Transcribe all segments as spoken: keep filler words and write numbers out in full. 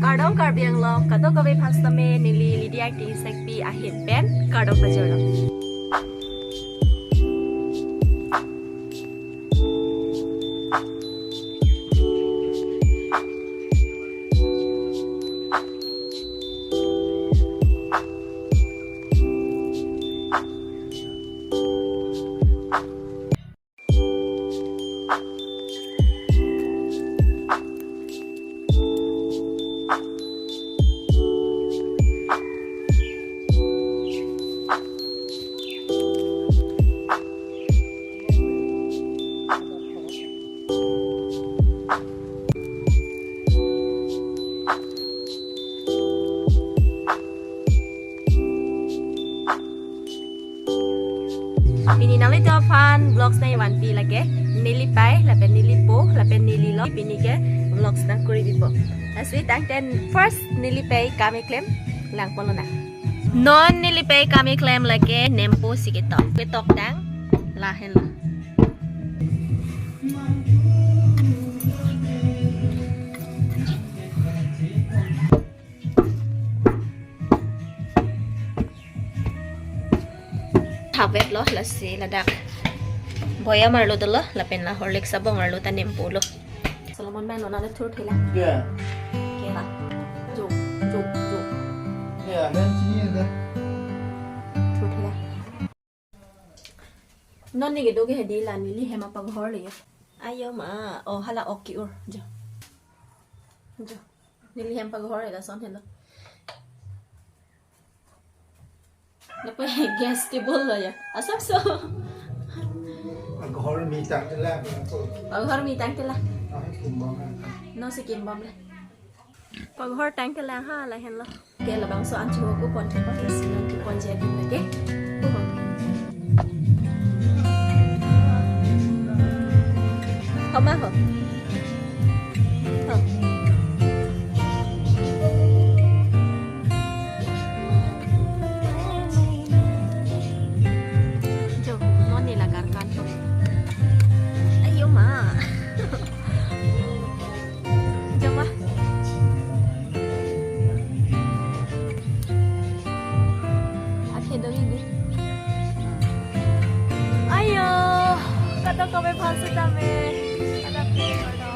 Kardom Karbi Anglong, kadokave aphan sitame neli Lydia Kingsekpi ahin pen kardom pajirlo. Pini nanglitum aphan vlogs nangvanpi lake neli pei, lapen neli po, lapen neli lo, pini ke vlogs nangkuri bipo. Lasi tangte first neli pei kam keklem lang ponlonang. Non neli pei kam keklem lake nempo si ketok. Ketok tang lahenlo. Thapvet lo, lasi ladak boyam arlo dolo, lapen la Horlicks abong arlo ta nempo lo. Solomon bang nona le thur thela. Ya. Kela. Jo, jo, jo. Ya, dan sini ada. Thur thela. Non ni kedo ke hedi la neli hem apaghor le ya. Ayo ma, oh hala ok ke-ur. Jo. Jo. Neli hem paghor lason helo. Lapu gas table lo ya. Asap so. Paghor mi tangte la. Paghor mi tangte la. Ah, kimbom la. Non si kimbom le. Paghor tangte la ha lahenlo. Ke labangso an chehokok pon thek pon si nangkepon ji adim lake. Ho ma ho. Ho. Jo, non ni lagarkan. Ayo ma. Jo ma. Athe do ini. Ayo, kadokave aphan sitame. Ada pin, ada.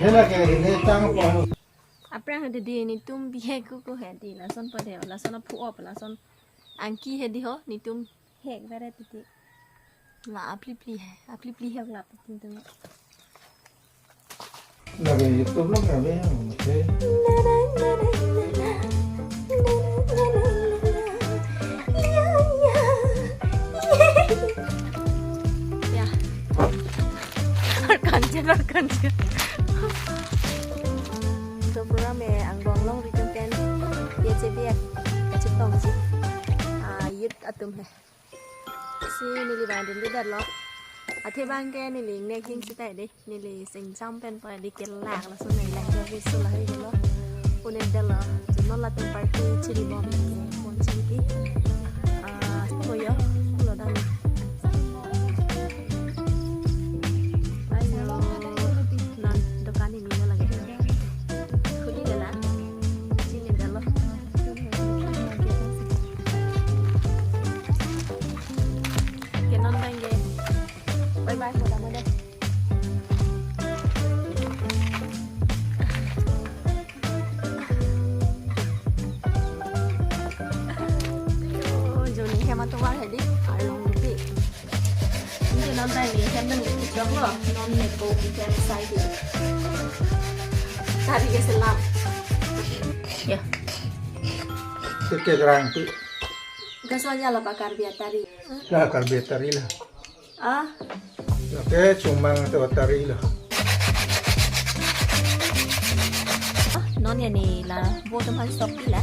Hela ke hini tang po. Aphrang hedi netum bihek kuku hedi lason pada lason aphu op lason angki hedi ho netum hek bere titi. La apli pli hai, apli pli hek la titi tu. Lagi YouTube lo kami yang mesti. Ya. Arkan je, arkan je. Program e angbong long ri tum pen. Ye je biak kachetongji. Ah, youth atum he. Si neli bang dun dun lo. Athe bang ke neli nek hing sita dei. Neli sing jam pen pa dei kelak lason neli lang jo bisu lahai dolo. Unet dolo. Jeno latum party chiri bom ke. Mon chiri. Ah, mo yo. Lo dan. Ayo. Non dokan ini lo lagi. Khuli dela. Chini delo. Ke non bang ke. Bye bye, hoda mode. Oh, joni hem atovar hedi, arlong di. Ini non tadi hem dan kita lo, non nepo kita sai di. Tadi ke selam. Ya. Sike gerang pi. Kaso aja la pa Karbi atari. La Karbi atari la. Ah. Oke, cuma itu atari la. Ah, non ya ni la, bo teman stop la.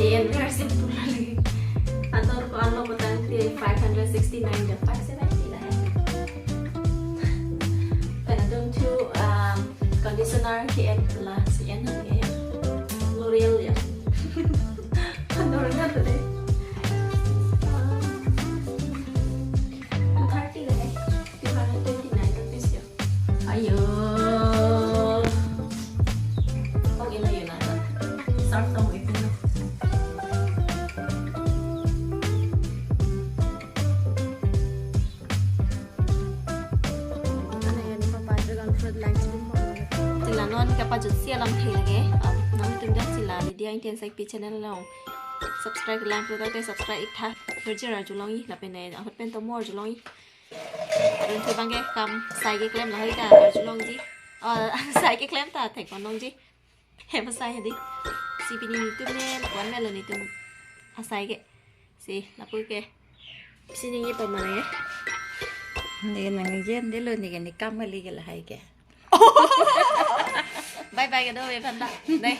Di N R C pura lagi. Ator ko alo kotang ti five hundred sixty-nine de five seventy la hai. Pen atum thu, um, conditioner ke en la si en ya. L'Oreal ya. Ator na tadi. Um, two thirty la hai. Two hundred twenty-nine rupees ya. Ayo. Kong ina yun ata. Start tong ipin na. Ana yun papa dragon fruit lang chilin mo. Sila non kapajut si alam thai lagi. Um, nangtum dak sila Lydia Indian Saipi channel along subscribe lang, pulote subscribe ik tha. Berjer arjulong i, lapen ne ahut pen tomo arjulong i. Rin thu bangke kam sai keklem lahai ta arjulongji. Oh, sai keklem ta thek panongji. Hem asai hadi. Si pini netum ne, lapuan melo netum asai ke. Si, lapu ke. Si ningje pamane. Ne nangje, ne lo ne ke ne kam kali ke lahai ke. Bye bye kedo aphan ta. Dei.